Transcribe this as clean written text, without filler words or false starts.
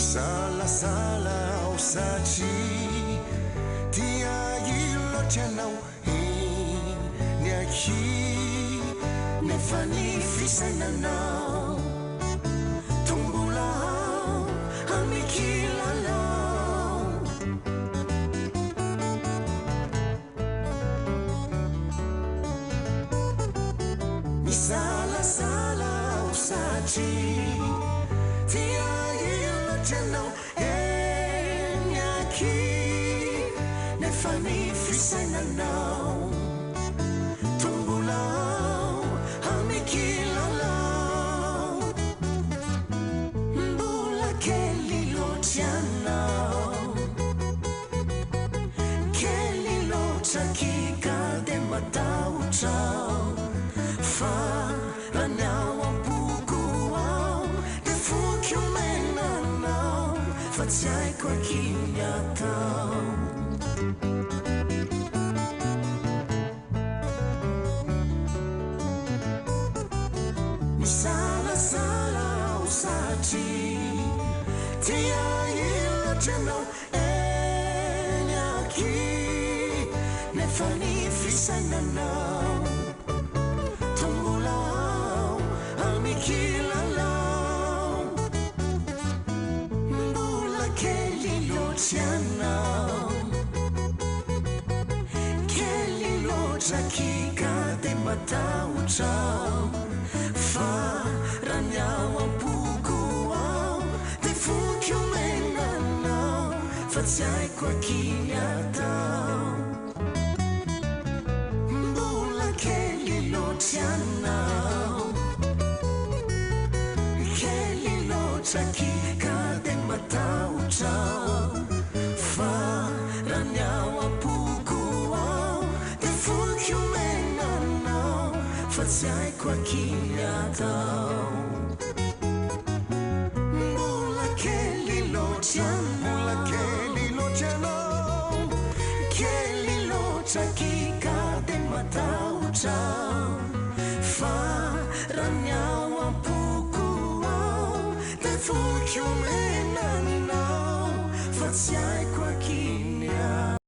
Misalasala aho satria tia ahy loatra ianao Eny akia nefa ny fisainanao Toa mbola ao amin'ny kilalao. Misalasala aho satria tia ahy loatra ianao Eny akia nefa ny fisainanao Toa mbola ao amin'ny kilalao Mbola kely loatra ianao Kely loatra akia ka dia matahotra aho Fa raha ny ao am-poko ao dia foiko omena anao Fa tsy haiko akia ny atao. Misalasala aho satria tia ahy loatra ianao Eny akia nefa ny fisainanao toa mbola ao amin'ny kilalao Mbola kely loatra ianao Kely loatra akia ka dia matahotra aho Fa raha ny ao am-poko ao Dia voky omena anao Fa tsy haiko akia ny atao Mbola kely loatra ianao Kely loatra akia ka dia matahotra aho Fa raha ny ao am-poko ao Dia voky omena anao Fa tsy haiko akia ny atao Mbola kely loatra ianao Mbola kely loatra ianao Kely loatra akia ka dia matahotra aho Fa raha ny ao am-poko ao Dia voky omena anao Fa tsy haiko akia.